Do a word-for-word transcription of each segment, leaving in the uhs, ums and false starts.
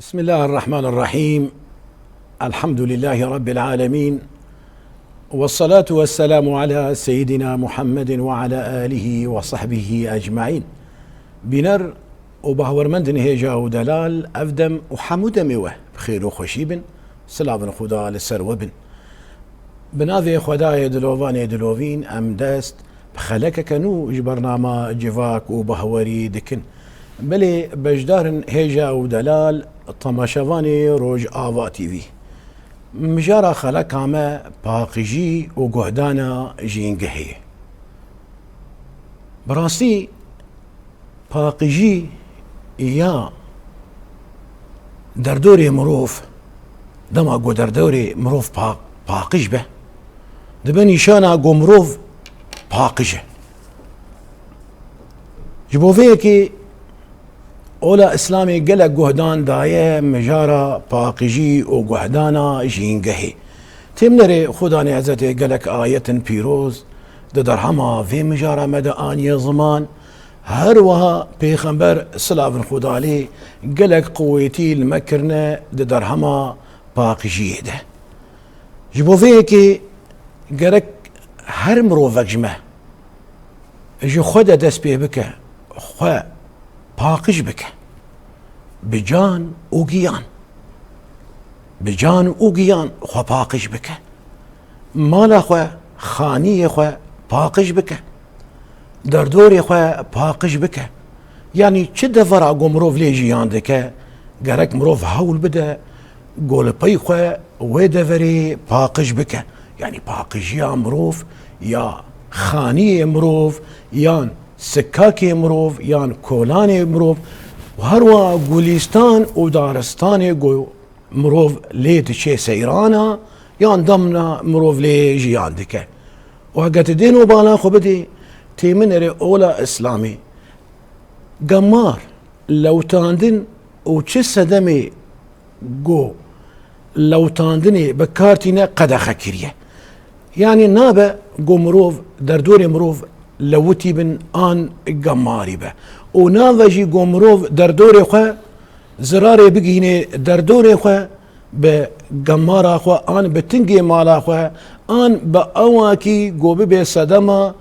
بسم الله الرحمن الرحيم. الحمد لله رب العالمين. والصلاة والسلام على سيدنا محمد وعلى آله وصحبه أجمعين. Bîner û bahwermendin hêja û delal, ev dem û hemû demê we bi xêr û xweşî bin. Silavin Xuda li ser we bin. Bi navê Xwedayê dilovanê dilovîn em dest bi xelekeke nû ji bernama Civak û Bahwerî dikin. Belê beşdarin hêja û delal, temaşevanê Rojava T V. Mijara xeleka me paqijî û guhdana jîngehê ye. Bi rastî paqijî ya derdorê mirov, dema ku derdorê mirov pa-, paqij be, dibe nîşana ku mirov paqij e. Ji bo vê yekê ola Îslamê gelek guhdan daye mijara paqijî û guhdana jîngehê. Têmnerê Xudanê Ezzetê gelek ayetin pîroz di derhema vê mijara me de aniye ziman. Her wiha Pêxember, silavin Xuda lê, gelek quwêtî li me kirine di derhema paqijiyê de. Ji bo vê yekê gerek her mirovek ji me ji xwe de dest pê bike, xwe paqij bike. Bi can û giyan. Bi can û giyan xwe paqij bike. Mala xwe, xaniyê xwe paqij bike. Derdorê xwe paqij bike. Yanî çi devera ku mirov lê jiyan dike, gerek mirov hewl bide ku li pey xwe wê deverê paqij bike. Yanî paqijiya mirov ya xaniyê mirov yan sikakê mirov yan kolanê mirov û her wiha gulîstan û daristanê ku mirov lê diçe seyrana yan demna mirov lê jiyan dike. Û heke tu dê nobala xwe bidê, têmînerê ola Îslamê gemar, lewtandin û çi sedemê ku lewtandinê bi kar tîne qedexe kiriye. Yanî nabe ku mirov, derdorê mirov lewitî bin an gemarî be. Û nabe jî ku mirov derdorê xwe zirarê bigihîne derdorê xwe bi gemara xwe an bi tingê mala xwe an bi awakî ku bibe sedema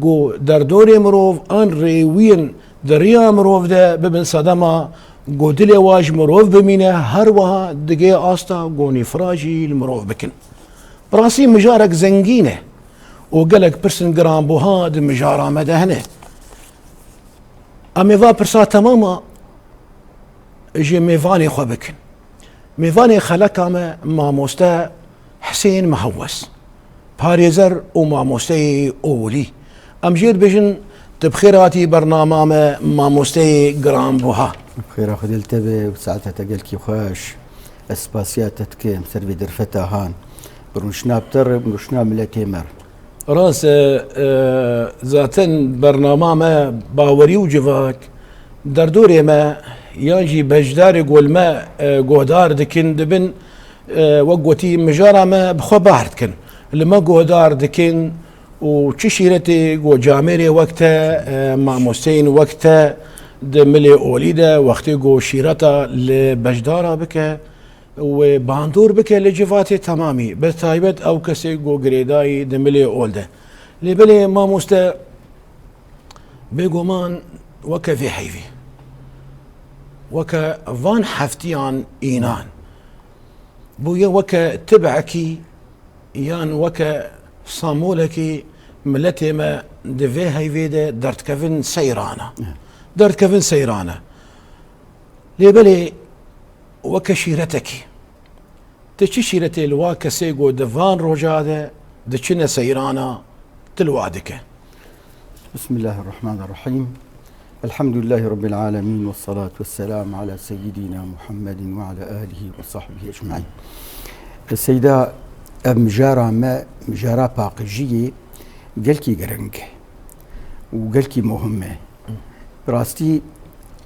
ku derdorê mirov an rêwiyên di riya mirov de bibin sedema ku dilê wa ji mirov bimîne, her wiha digê asta ku nîfra jî li mirov bikin. Bi rastî mijarek zengîn e û gelek pirsên giranbuha di mijara me de hene. Em ê va pirsa temama ji mêvanê xwe bikin. Mêvanê xeleka me mamoste Hisên Mihewwes, parêzer û mamosteyê olî. Em jê dibêjin, tu bi xêr hatî bernama me, mamosteyê giranbuha. Bi xêra Xwedê li te be û saeta te gelkî xweş. Ez spasiya te dikim ser vê derfeta han. Bi rûniştina bi te re, bi rûniştina miletê me re. Rast e, e, zaten bernama me Bawerî û Civak, derdorê me yan jî beşdarê ku li me, e, guhdar dikin, dibin, e, wek gotî, mijara me bi xwe bahr dikin. Li me guhdar dikin û çi şîretê ku camêrê wek te, e, mamosteyên wek te di milê olî de wextê ku şîreta li beşdara bike, wê bandor bike li civatê temamî, bi taybet ew kesê ku girêdayî di milê ol de. Lê belê mamoste, bêguman weke vê heyvî, weke van heftiyan înan bûye weke tibekî yan weke samolekî miletê me di vê heyvê de derdkevin seyrana. Derdkevin seyrana. Lê belê weke şîretekî. Ti çi şîretê li wa kesê ku di van roja de diçine seyrana, ti li wa dike? Bismillahirrahmanirrahîm. Elhamdülillahi Rabbil alemin ve salatu ve selamu ala seyyidina Muhammedin ve ala alihi ve sahbihi ecmaîn. E, Seyda, ev mijara me, mijara paqijiyê gelkî giring e û gelkî muhim e. Bi rastî,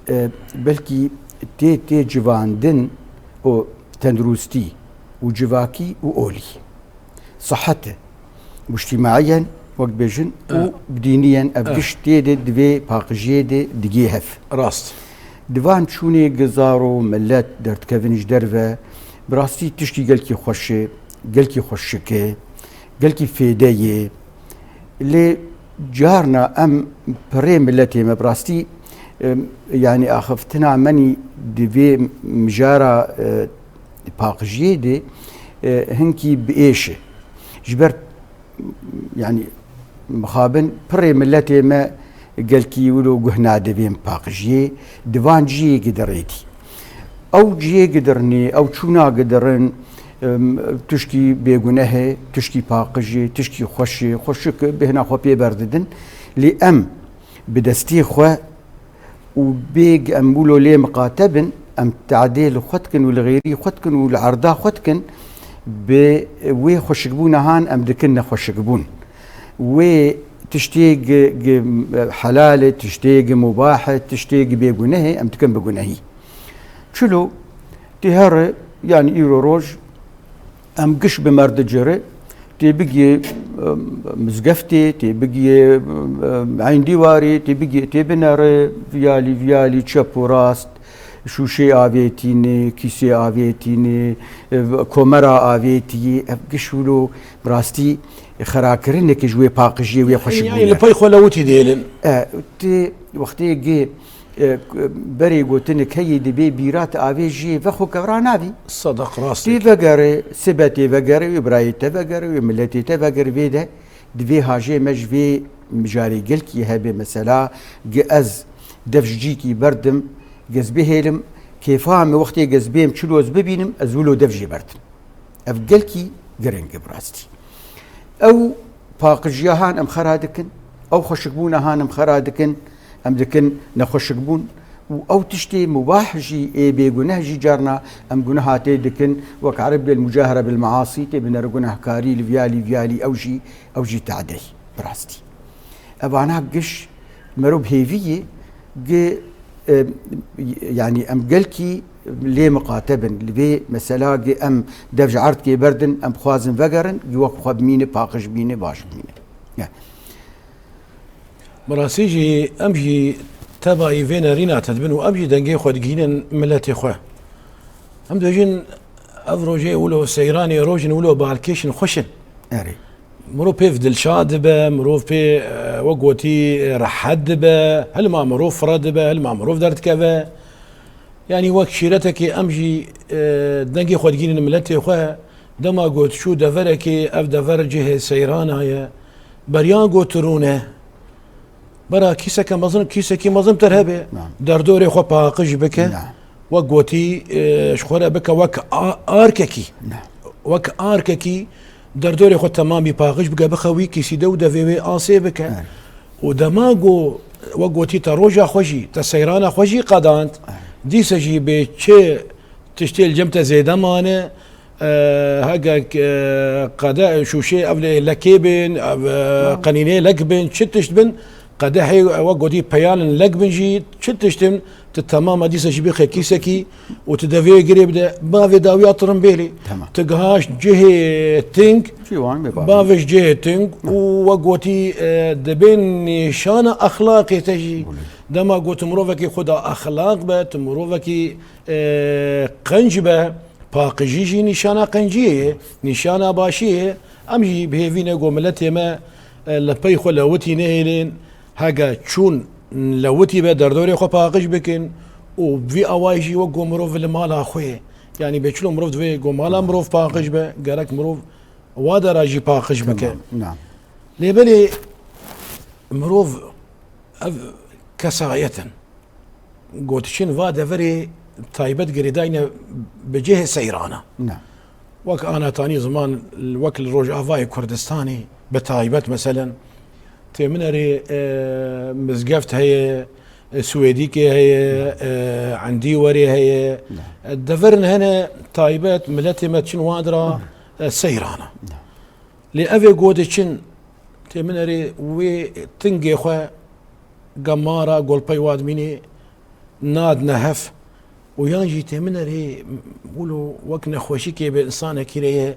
e, belkî tê, tê civandin û tenduristî û civakî û olî. Sihet e. Mujtîmaiyen, wek dibêjin, û, e, bi dîniyen ev, e, giş tê de di vê paqijiyê de digê hev. Rast. Di van çûnê gi zar û milet derdikevin ji derve, bi rastî tiştî gelkî xweş e, gelkî xweşik e, gelkî fêde ye. Lê carna em pirê miletê me bi rastî, em, yanî axiftina menî di vê mijara, e, paqijiyê de, e, hinkî bi êş e. Ji ber, yanî, mixabin pirê miletê me gelkî wilo guh nade vê paqijiyê, di van cihê gidirêtî. Ew cihê gidirnê, ew çûna gidirin, em, tişkî bêguneh e, tişkî paqij e, tişkî xweş e, xweşik bêhna xwe pê berdidin. Lê em bi destê xwe û bêg em wilo lê miqate bin, em teadê li xwe dikin û li xêrî xwe dikin û li erda xwe dikin, bi wê xweşikbûna han em dikin nexweşikbûn. Wê tiştê gi, gi helal e, tiştê gi mubah e, tiştê gi bêguneh e, em dikin bi gunehî. Çilo, tê here, yanî îro roj, em giş bi merdiciri, tê bigiyê, em, mizgeftê, tê bigiyê, em, eyndîwarê, tê bigiyê, tê binere, viyalî, viyalî, çep û rast, şûşê avêtînê, kîsê avêtînê, e, komera avêtiyê, ev giş wilo bi rastî xerakirinek ji wê paqijiyê, wê xweşibûnê. Yanî li pey xwe lewitî dihêlin. E, tê wextê gê e, berê gotinik heyî dibê bîra te avê jiyê vexwe kevra navî. Sedeq rast. Tê vegere, sibe tê vegere, wê birayê te vegere, wê miletê te vegere, vê de divê hajê me ji vê mijarê gelkî hebe mesela, gi ez dev ji cîkî berdim, gez bihêlim, kêfa me wextê gez bêm çilo ez bibînim, ez wilo dev jê berdim. Ev gelkî giring e bi rastî. Ew paqijiya han em xera dikin, ew xweşikbûna han em xera dikin, em dikin nexweşikbûn û ew tiştê mubah jî ê bêguneh jî carna em guneha tê dikin, wek Ereb bêl mucahara bil measî tê binere gunehkarî li viyalî viyalî ew jî, ew jî teadey bi rastî. Evana giş mero bi hêvî ye, gi, e, yanî em gelkî lê miqate bin. Li vê mesela gi em dev ji erdkê berdin, em bixwazin vegerin, gi wek xwe bimîne, paqij bimîne, baş bimîne. Ya. Bi rastî jî em jî tebayî vê nerîna te dibin û em jî dengê xwe digihînin miletê xwe. Em dibêjin ev rojê wilo seyranê rojin wilo balkêşin xweşin. Erê. Mirov pê dilşad dibe, mirov pê, e, wek gotî, e, rehet dibe, hilma mirov fire dibe, hilma mirov derdikeve. Yanî wek şîretekê em jî, e, dengê xwe digînin miletê xwe. Dema got çû deverekê, ev dever cihê seyrana ye. Beriya got rûne. Bera kîseke mezin, kîsekî mezin ter hebe. Na. Derdorê xwe paqij bike. Na. Wek gotî, e, ji xwe re bike wek a-, arkekî. Na. Wek arkekî derdorê xwe temamî paqij bike, bixe wî kîsî de û devê wê asê bike. Evet. Û dema go, wek gotî te roja xwe jî, te seyrana xwe jî qedand, evet, dîse jî bê çi tiştê li cem te zêde mane, e, hegek, e, qede, şûşê ev lê lekê bin, ev, e, qenînê lek bin, çi tişt bin, qedehê, e, wek gotî peyanên lek bin jî, çi tişt in, tu temama dîsa jî bixe kîsekî û tu devê girê bide, bavê dawiya tirimbêlê. Tamam. Tu gihaşt cihê ting, Çî wan bê bavê. Bavê ji cihê ting û wek gotî, e, dibê nîşana exlaqê te jî. Gulê. Dema got tu mirovekî xwe da exlaq be, tu mirovekî e, qenc be, paqijî jî nîşana qenciyê ye, nîşana başiyê ye. Em jî bi hêvî ne ku miletê me, e, li pey xwe lewitî nehêlin, hege çûn lewitî be derdorê xwe paqij bikin û vî awayî jî wek ku mirov li mala xwe ye. Yanî bê çilo mirov divê ku mala mirov paqij be, gerek mirov wa dera jî paqij bike. Tamam, na. Lê belê mirov ev kesayet in. Gotiçin va deverê taybet girêdayne bi cihê seyrana. Ne. Wek anatanî ziman, wek li Rojavayê Kurdistanê bi taybet, meselen, tê min erê, e, mizgeft heye, e, Swêdîkê heye, e, Endîwerê heye. Ne. E, deverin hene taybet, miletê me çin wan dira, e, seyrana. Ne. Lê ev ê go diçin, tê min erê wê tingê xwe gemara golpey wa dimînê nadine hev û yan jî tê min erê wilo wek nexweşikê bi insanekî re ye,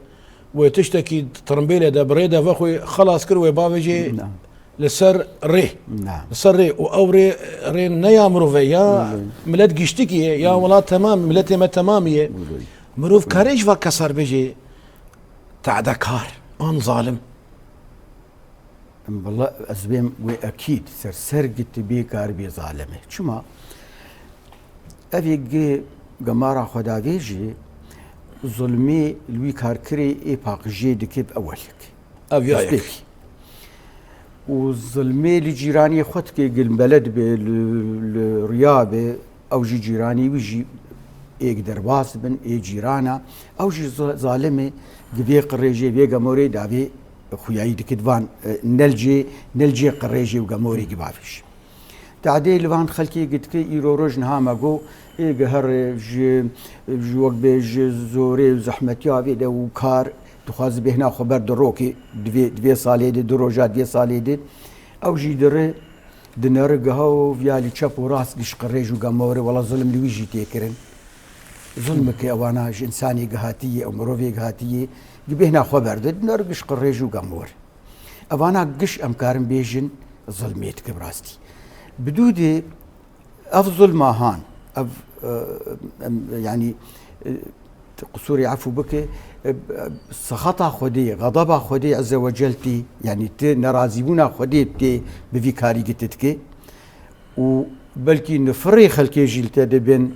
wê tiştekî tirimbêle de bi rê de vexwê xelas kir wê bavêjê Na. Li ser rê. Na. Li ser rê. Û ew rê, rê ne ya mirov e, ya Wilo. Milet giştikî ye, ya welat temam, miletê me temamî ye. Wilo. Mirov kare ji va kesar bêje tadekar an zalim. Em, wela ez bêm wê ekîd, ser ser gitibê karibê zalim e. Çima? Ev ê gi gemara xwe davê jî zulmê li wî karkirê ê paqijiyê dike bi ewelek. Ev ya yek. Destpêkî. Û zilmê li cîranê xwe dike, gilbeled be, li, li riya be, ew jî cîranê wî jî êk derbas bin, ê cîrana. Ew jî za-, zalim e, gi vê qirêjê, vê gemorê davê xuyayî dike di van, e, nelcê, nelcê qirêjê û gemorê givavê jî. Tadê li van xelkê gitike îro roj niha me got, ê gihere ji, ji wek bê ji zorê û zehmetiya vê de û kar dixwaze bêhna xwe ber di rokê, di vê, di vê salê de, di roja di vê salê de. Ew jî dire, dinere giha û viya li çep û rast giş qirêj û gemorê, wela zulm li wî jî tê kirin. Zulmeke ewana ji insanê gihatiyê, ew mirovê gihatiyê, gi bêhna xwe berde, dinere giş qirêj û gemor. Evana giş em karin bêjin zilmê dike bi rastî. Bi dû dê ev zilma han, ev, e, em, yanî, e, tu qisûrê efû bike, e, sexeta Xwedê, xedeba Xwedê Ezze ve Cel tê, yanî ti nerazîbûna Xwedê tê bi vî karî giti dike. Û belkî nifirê xelkê jî li te dibin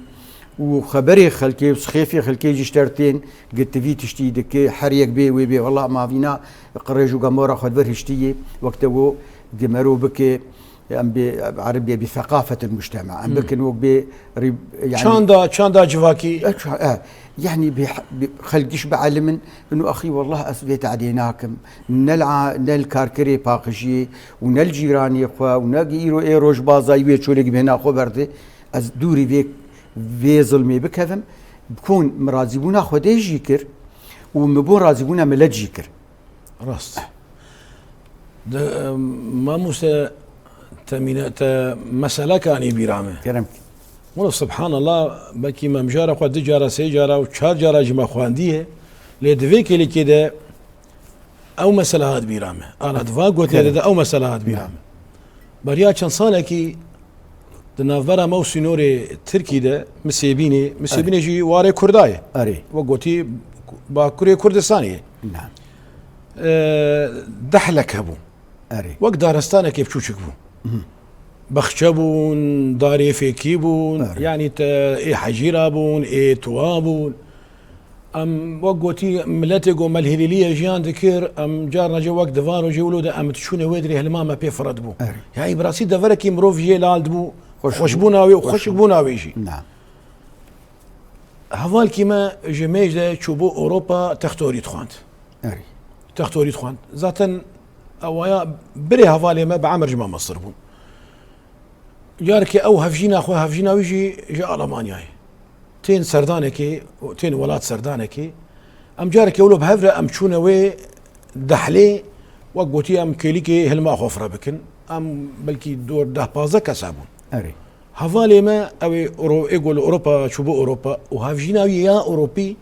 û xeberê xelkê û sixêfê xelkê jî ji te re tên, gi ti vî tiştî dike, her yek bê wê bê, wela ma vîna qirêj û gemora xwe di vir hiştî yê, wek te got, gi mero bike, em bê, erebê bi seqafetil mujtema, em Hmm. bikin wek bê rî-, yanî Çanda, çanda civakî. E, ça-, e, yanî bê, bê xelk giş bielimin, inu axî, wellah ez vê tadê nakim. Ne li a-, ne li karkirê paqijiyê û ne li cîranê xwe û ne îro ê rojbazayî wê çolê gi bêhna xwe berde, ez dûrî vê, vê zilmê bikevim. Kon min razîbûna Xwedê jî kir û min bo razîbûna milet jî kir. Rast. De, em, mamoste, te mîne-, te meselek anî bîra me. Kerem ki. Wilo, subhanallah, belkî me mijara xwe du cara, sê cara û çar cara jî me xwendiye. Lê di vê kêlîkê de ew mesele hat bîra me. Ana di va gotê de, Kerem. de ew mesele hat bîra Na. me. Beriya çend salekî di navbera me û sînorê Tirkî de Misêbînê, Misêbînê Erê. jî warê Kurda ye. Erê. Wek gotî Bakurê Kurdistanê ye. Na. E, Dehlek hebû. Erê. Wek daristanekê biçûçik bû. Mhm. Baxçe bûn, darê fêkî bûn, Erê. yanî te ê hecîra bûn, ê tuwa bûn. Em wek gotî miletê ku me li hêlîliyê jiyan dikir, em carna jî wek di van rojê wilo de em diçûne wê dirê hilma me pê firet bû. Erê. Yanî bi rastî deverekî mirov jê lal dibû, Xweş xweşbûna wê û xweş xweşbûna wê jî. Na. Hevalkî me ji mêj de çûbû Ewropa, textorî dixwend. Erê. Textorî dixwend. Zaten ewaya birê hevalê me bi emir ji me mestir bû. Carekê ew hevjîna xwe, hevjîna wî jî ji Alemanyayê. Tên serdanekê, tên welat serdanekê. Em carekê wilo bi hev re em çûne wê Dehlê, wek gotî em kêlîkê hilma xwe fire bikin. Em belkî dor deh pazdeh kes hebûn. Erê. Hevalê me, ew ê Euro-, ê ku li Ewropa çûbû Ewropa û hevjîna wî ya Ewropî,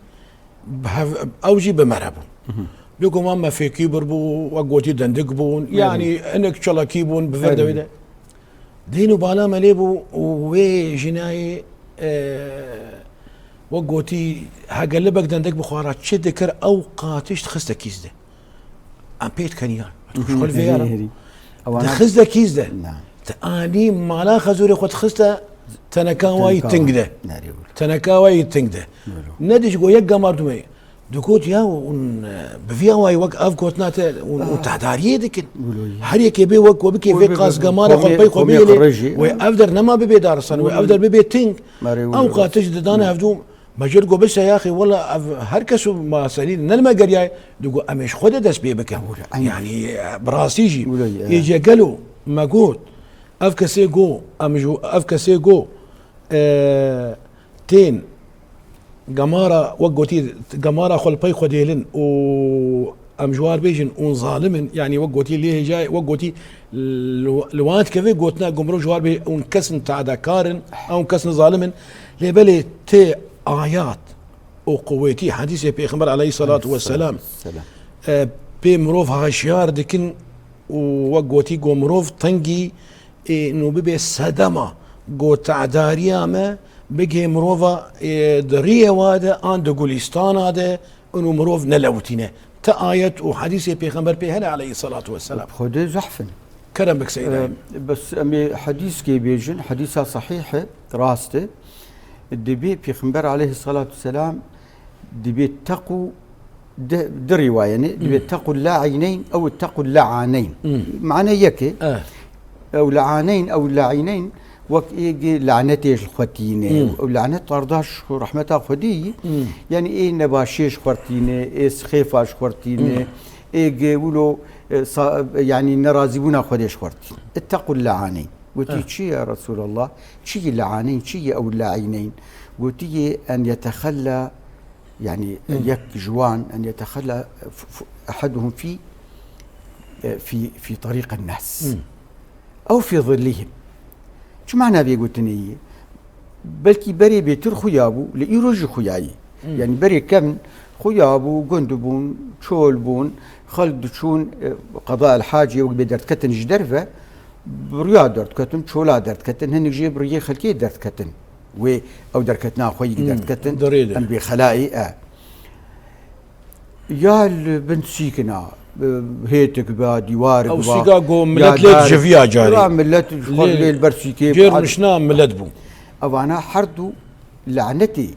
bi hev-, ew jî bi me re bûn. Mhm. Bêguman me fêkî bir bû, wek gotî dendik bûn, Erê. yanî hinek çalakî bûn, bi vir de Erê. wê de. Dîn û bala me lê bû û wê jinayê, e, wek gotî, hege libek dendik bi xwe re çi dikir, ew qatiş dixiste kîs de. Em pê dikeniyan. Mhm, Xwe li vê herî, yara. herî. Ewana Dixiste kîs de. Na. Te anî mala xezûrê xwe dixiste teneka wayî Teneka ting de. Nerê wilo. Teneka wayî ting de. Wilo. Ne dij go yek gemar dume. Dikot ya, un, e, bi vî awayî wek ev gotina te, un, un Ah. tehdariyê dikin. Wilo. Her yekê bê wek we bikê Wê vê bê qas bê gemara xwe komê, pey xwe komê bihêlê. qirêjî. Wê ev der nema bibê darisan, wê Wilo. ev der bibê ting. Merê wilo. Ew qatiş didane hevdû. Mecid got, "Bise yaxê, wela ev her kes û ma serî ne li me geriyayê." Digo, "Em ê ji xwe de dest pê bikin." Wilo, eyn. Yanî, e, bi rastî jî. Wilo, e. Ê ce gelo me got, ev kesê go, em ji, ev kesê go, e, tên gemara, wek gotî, gemara xwe li pey xwe dêlin û em ji war bêjin, hûn zalim in, yanî wek gotî lê hêjayê, wek gotî li, li wan dikeve gotina ku mirov ji war bê, hûn kesin tadekar in, hûn kesin zalim in. Lê belê tê ayat û quwetî hedîsê Pêxember aleyhisselatu vesselam, Selam. e, pê mirov haşiyar dikin, û wek gotî, ku mirov tengî, ê, nû bibe sedema, ku tedariya me bigihê mirova, ê, di riyê wa de an di gulîstana de, û mirov nelewitîne. Ti ayet û hedîsê Pêxember pê hene aleyhisselatu vesselam. Xwedê zehf in. Kerem bik Seyda. Ee, bes em ê hedîskê bêjin, hedîsa sahîh e, rast e. Dibê Pêxember aleyhisselatu vesselam dibê teqû di, di rîwayene, dibê Hmm. teqû la'îneyn ew teqû la'aneyn. Hmm. Mane yek e. Eh. Ew la'aneyn, ew la'îneyn, wek ê gi lanetê ji xwe tîne. Hmm. Ew lanet tardaş xwe, rahmeta Xwedê yî. Hmm. Yani ê nebaşê ji xwe tîne, ê sixêfa ji xwe tîne, Hmm. ê gi wilo, e, sa-, yani nerazîbûna Xwedê ji xwe tîne. Ittaqul la'aneyn. Gotî, Eh. Çi ya Resulallah? Çi ye la'aneyn? Çi ye ew la'îneyn? Gotî, en yetexella Yani, Hmm. yek ji wan, en yetexella f-, f-, ehaduhum fî, e, fî, fî tariqin nas. Hmm. Ew fî zillihim. Çi mana vê gotinê ye? Belkî berê bêtir xuya bû, li îro jî xuya ye. Hmm. Yani berê kevn xuya bû, gund bûn, çol bûn, xelk diçûn, e, qeda el hacê wek bê derdketin ji derve, bi riya derdketin, çola derdketin, hinek jê bi riyê xelkê derdketin. Wê ew derketina xwe yî Hmm, derdketin, di rê de. Em bê xelayî e. Ya li bin sîkina, e, hêtik ba, dîwarik Ew ba, sîka ku ya millet lê dar, dijiviya carê. Ya millet ji xwe Lê lê li ber sîkê cêr ba. Mişna millet bû. Evana her du lanetê,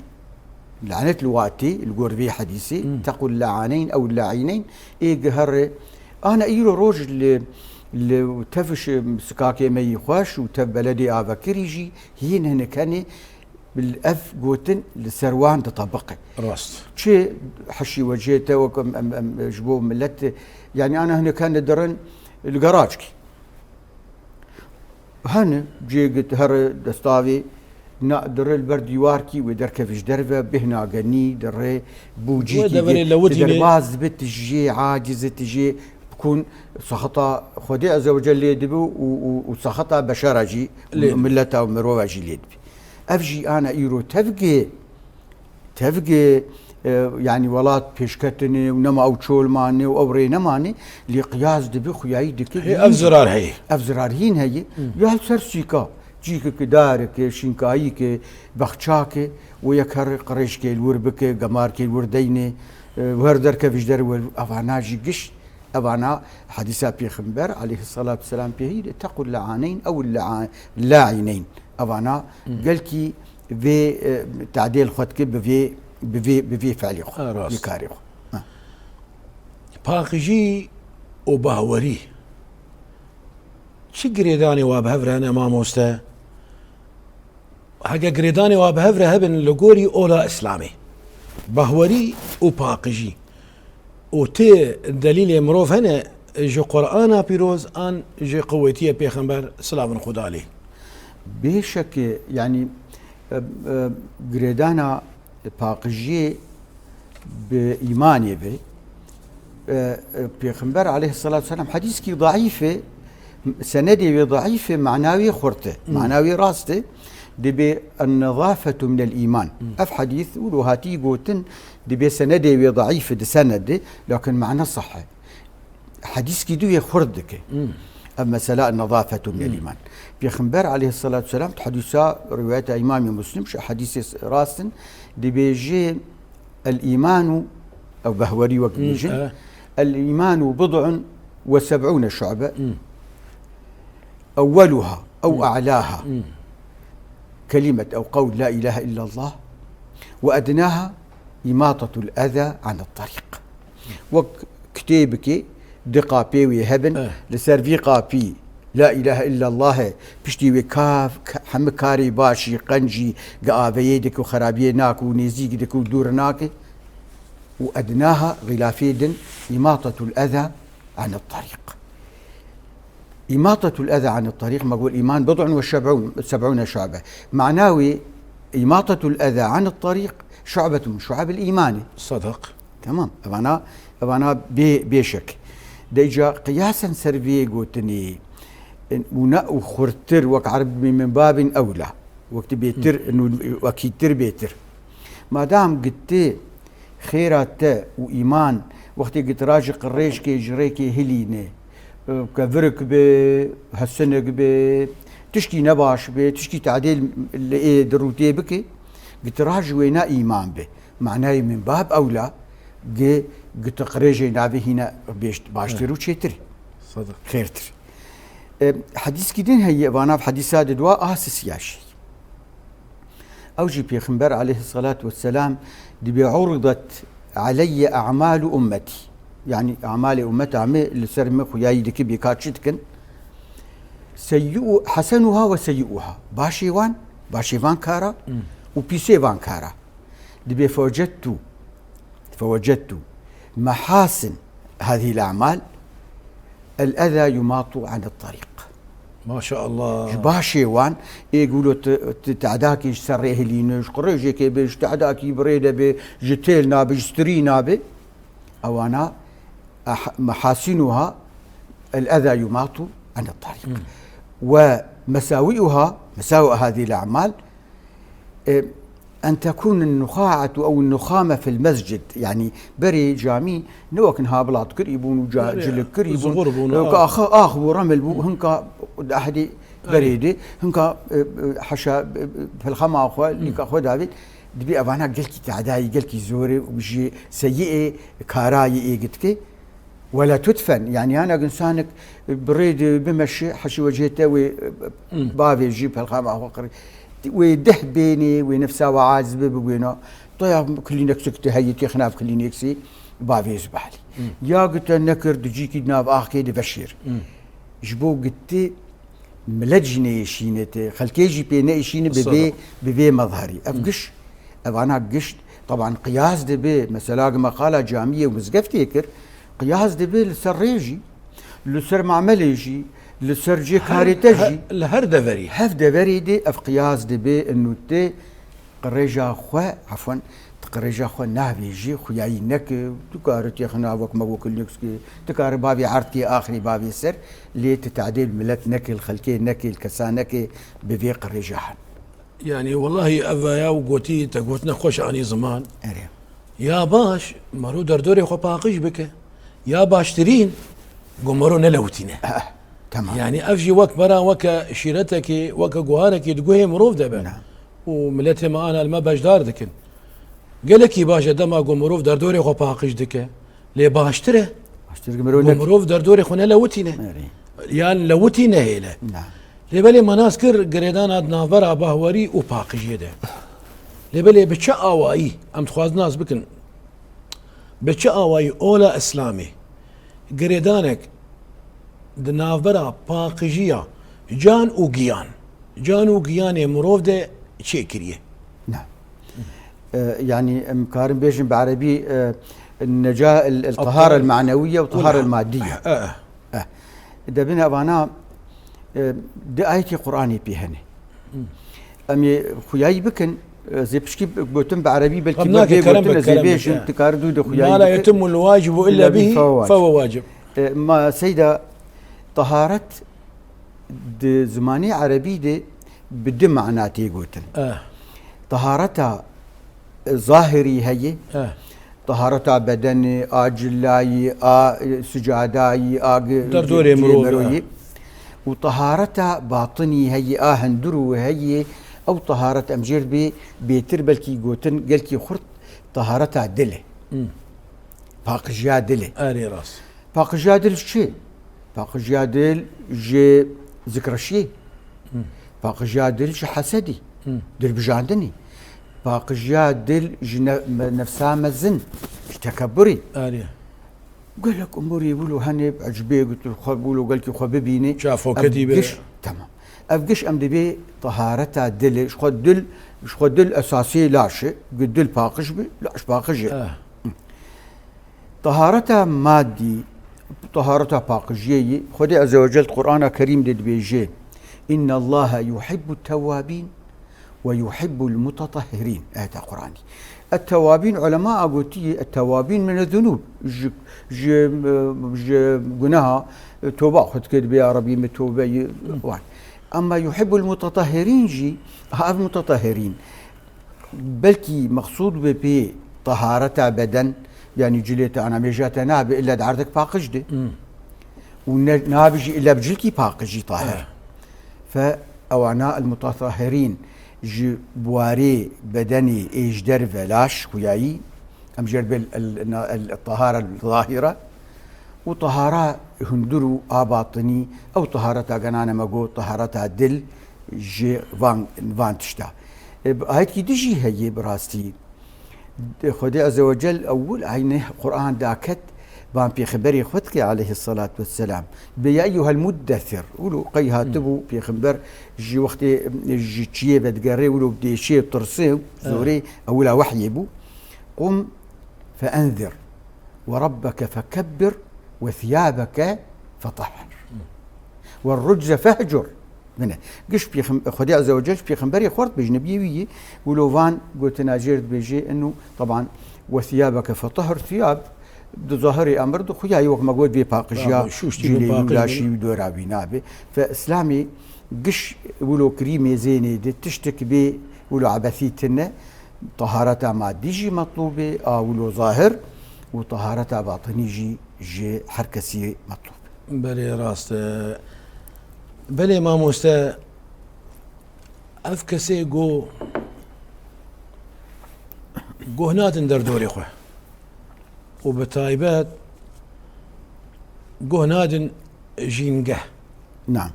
lanet li watê, li gor vê hedîsê, Hmm. tequl la'aneyn ew la'îneyn, ê gihere. Ana îro roj li, li tev ş-, sikakê me yî xweş û tev beledê avekirî jî hîn hinek hene, Bil-, ev gotin li ser wan ditebiqe. Rast. Çi heşî wecê te wek em, em, em, ji bo millet, yani ana hinek hene dirin li garaçkî. Hene cê git here destavê na dire li ber dîwarkî wê derkevî ji derve bêhna genî dire bûcîkî Wê deverê di-, lewicî lê. Derbaz dibe tijê aciz tijê bikun saxeta Xwedê Azze ve Celle lê dibe û, û, û saxeta beşera jî Lê dibe. Milleta û mirova jî lê dibe. Ev jî ana îro tevgê, tevgê, e, yanî welat pêşketinê û nema ew çol manê û ew rê nemanê, lê qiyas dibe xuyayî dike Hê hîn. Ev zirar heye. Ev zirar hîn heye. Hı. Ya li ser sîka, cîkeke, dareke, şînkayîke, bexçake, û yek her qirêjkê li wir bike, gemarkê li wir deyne, e, û her derkevî ji derve, evana jî giş Evana hedîsa Pêxember aleyhissalatu vesselam pê hî de, "Tequl la'aneyn ew la'a-, la'îneyn." Evana Hmm. gelkî vê, e, tadê li xwe dike bi vê, bi vê, bi vê fiilê xwe, Ha, rast. Vê karê xwe. Ha. Paqijî û bahwerî çi girêdanê wa bi hev re hene mamoste? Heke girêdanê wa bi hev re hebin li gorî ola Îslamê, bahwerî û paqijî û tê delîlê mirov hene ji Qur'ana pîroz an ji qewetiyê Pêxember silavin Xuda lê? Bê şek, yanî, e, e, girêdana paqijiyê bi îmanê ve. E, e, Pêxember aleyhissalatu vesselam hedîskî daîf e, senedê wê daîf e, mana wê xurt e, Hmm. mana wê rast e. Dibê "En-nezafetu minel îman." Hmm. Ev hedîs wilo hatî gotin, dibê senedê wê daîf e, di sened e, lakin mana sah e. Hedîskî dû yê xurt dike. Hmm. Ev mesela "En-nezafetu minel Hmm. îman." Pêxember aleyhissalatu vesselam di hedîsa, rivayeta Îmamê Muslim, şu hedîsê rast in, dibêje, "El-îmanu", ew behwerî wek Hmm, dibêjin, evet. "El-îmanu bid'un ve seb'ûne şu'be." Hmm. "Ewweluha ew Hmm. a'laha Hmm. kelimet ew qewl la ilahe illallah ve ednaha imatatul eza anit tariq." Wek kitêbikê di qapê wê hebin, Eh. li ser vî qapî la ilahe illallah e, piştî wê kav, ka-, hemî karê başî, qencî, giaveyê dike û xerabiyê nake û nêzîk dike û dûr nake. Û ednaha, xîlafê din, imatatul eza anit tariq. Îmatatul eza anit tariq, me got îman bid'un ve şeb'ûn, seb'ûne şu'be. Mana wê, îmatatul eza anit tariq, şu'betun min şu'abil îmanê. Sedak. Tamam. Evana, evana bê, bê şek. De îca qiyasen ser vê gotinê, û ne û xurtir, wek Ereb min babin ewla. Wek ti bêtir, Hı. nû-, wekîtir bêtir. Madam gitti, Xêra te û îman, wextê gitirajî qirêjkê ji rêkê hilîne, kevirik be, hesinik be, tişkî nebaş be, tişkî tadê li ê di rûtê bike, gitira ji wêna îman be. Manayê min bab ewla gi, gi tu qirêjê navê hîna bêşt-, baştir û çêtir. Xêrtir. E, hedîskî din heye, vana hedîsa di dua a sisiya jî. Ew jî Pêxember aleyhissalatu vesselam dibê, "Uridat aleyye a'malu ummeti." Yani amalê ummeta me li ser min xuyayî dike bêka çi dikin? Seyyi'u, hasenuha ve seyyi'uha. Başê wan, başê van kara û pîsê van kara. Dibê fewecettu, fewecettu mehasin hadihil a'mal, el eza yumatu anit tariq. Maşallah. Ji başê wan, ê gulo ti, ti tehdakî ji ser rê hilîne, ji qirêjekê bê, ji tehdakî bi rê de bê, ji têl nabe, ji strî nabe. Ewana ah-, mehasînuha el eza yumatu anit tariq. Ve mesawi'uha, mesawi hadihil a'mal, e, en tekûne nuxaatu ew nuxame fil mescid. Yani berê camî ne wek niha bilatkirî bûn û ca-, Berê, cilikkirî bûn. Zuxur bûn, Wek ax. ax, ax bû, remil bû, hinka di ehdê Erê. berê de, hinka, e, e, heşa, e, e, pelxema xwe, lîka xwe davêt, dibê evana gelkî tadayî, gelkî zor e û ji seyîê karayî ê gitike. Wela tudfen, yani yana insanek bi rê de bimeşi, heşî wecihê te wê, Hmm. bavê jî pelxama xwe qirî. Wê deh bênê, wê nefsa we aciz be bibêna. Toya klîneksik te heyî têxinav klîneksî bavê zibalî. Hmm. Ya gute nekir di cîkî di nav axkê de veşêr. Hmm. Ji bo gitti milet jî neyêşîne te, xelkê jî pê neyêşîne bi vê, Sadaka. bi vê mezherî. Ev Hmm. giş, evana giş, taban qiyas dibe, mesela gi me qala camiyê û mizgeftê kir, qiyas dibe li ser rê jî, li ser mamelê jî, li ser cihê karê te jî. Li her deverî. Hev deverê de ev qiyas dibe, û te qirêja xwe, efwen, tu qirêja xwe navêjî, xuyayî neke, tu kari têxina wek me got Linux ki, tu kari bavê erd kê, axirî bavê ser, lê tu tadê li milet neke, li xelkê neke, li kesa neke, bi vê qirêja hen. Yani, wellahî, ev ya û gotî, te gotina xweş anî ziman. Erê. Ya baş, mero derdorê xwe paqij bike. Ya baştirîn, go mero nelewitîne. Eh, tamam. Yani, ev jî wek bera, weke şîretekê, weke guharekê di guhê mirov de be. Na. Û miletê me ana li me beşdar dikin. Gelekî baş e dema go mirov derdorê xwe paqij dike. Lê baştir e. Baştir ku mirov Ku nek- mirov derdorê xwe nelewitîne. Erê. Yan lewitî nehêle. Na. Lê belê me nas kir girêdana di navbera bahwerî û paqijiyê de. Lê belê bi çi awayî em dixwazin nas bikin? Bi çi awayî ola Îslamê girêdanek di navbera paqijiya can û giyan, can û giyanê mirov de çêkiriye? Na. E, yani em karin bêjin bi erebî, e, neca el, el tahara el manewiye û tahara el madiye. Eh, eh. Eh. Debin evana, e, di ayetê Qur'anê pê hene. Hmm. Em ê xuyayî bikin, e, zê pişkî gotin bi erebî, belkî Tamam, me nake, vê kerem gotin, bik, ez ê kerem bik, bêjim, eh. tu kari dû de xuyayî Ma la bikin. yetimul wacibu illa Illa bihi bihi fehuve fe huve wacib. E, ma seyda, taharet di zimanê erebî de bi du mana tê gotin. Eh. Tahareta, e, zahirî heye, Eh. tahareta bedenê, a cilayî, a, e, sicadayî, a gi-, Derdorê cê miroyî, miroyî. eh. Û tahareta batinî heye, a hundirû heye, ew taharet em jêr bê bêtir belkî gotin gelkî xurt tahareta dil e. Hmm. Paqijiya dil e. Erê rast. Paqijiya dil ji çi? Paqijiya dil ji zikreşiyê. Hı. Paqijiya dil ji hesedî. Hı. Dilbijandinî. Paqijiya dil ji ne-, me-, nefsa mezin, ji tekeburî. Arê. Gelek umurî wilo hene, ecibê gutir xwe wilo gelkî xwe bibîne. Çafoketî Ev be. giş, tamam. Ev giş em dibê tahareta dilê, ji xwe dil, ji xwe dil esasê laş e. Gu dil paqij bi, laş paqij e. Eh. Tahareta madî, tahareta paqijiyê yî, Xwedê Ezze ve Cel di Qur'ana Kerîm de dibêje, "İnne Allahe yuhibbu tewwabin ve yuhibbul mutatahhirin." Ayeta Qur'anî. Et-tewwabin, ulema a gotiye, et-tewwabin min zunub. Ji, ji, ji guneha, e, toba xwe dike, dibê, "Ya Rebî, min tobe yi wan." Ama yuhibbul mutatahhirin jî, ha, ev mutatahhirin. Belkî mexsûd be pê tahareta beden, yanî cilê te, anamêja te nabe, illa di erdek paqij de. Hmm. û ne, nabijî illa bi cilkî paqijî tahir. Fe ewana el mutatahirîn ji buwarê bedenê êjder ve laş xuyayî, em jê re dibê el, el, el tahara zahira û tahara hundir û a batinî, ew tahareta genane me got, tahareta dil ji van, van tişta. E, bi ayetkî dijî heye bi rastî. Xwedê Azze ve Cel ewil eynê Quran daket, ban pêxemberê xwe dike aleyhissalatu vesselam. Bê ya eyyuhel muddesir. Wilo qey hatibû pêxember ji wextê ji çiyê vedigerê, wilo dêşê, tirsê, zorê, ewila wehyê bû. Qum fe enzir ve rabbeke fekebbir ve thiyabeke fetahhir. Ve rucze fehcur. Bine. Giş pêxem-, Xwedê Azze ve Cel pêxemberê xwe re dibêje, nebiyê wî yî, wilo van gotina jê re dibêje, inu, teban, "Ve thiyabeke fetahhir", thiyab, di zahirê emir di xuyayî wek me got vê paqijiya, Bravo, şûştî cîlê wî, paqij laşî wî, dora wî nabe. Fe Îslamê giş wilo kirî mêzênê de tiştek bê wilo ebesî tine, tahareta madî jî metlûb e, a wilo zahir û tahareta batinî jî ji her kesî metlûb. Belê rast e. Belê mamoste, ev kesê go, goh nadin derdorê xwe û bi taybet goh nadin jîngeh. Na.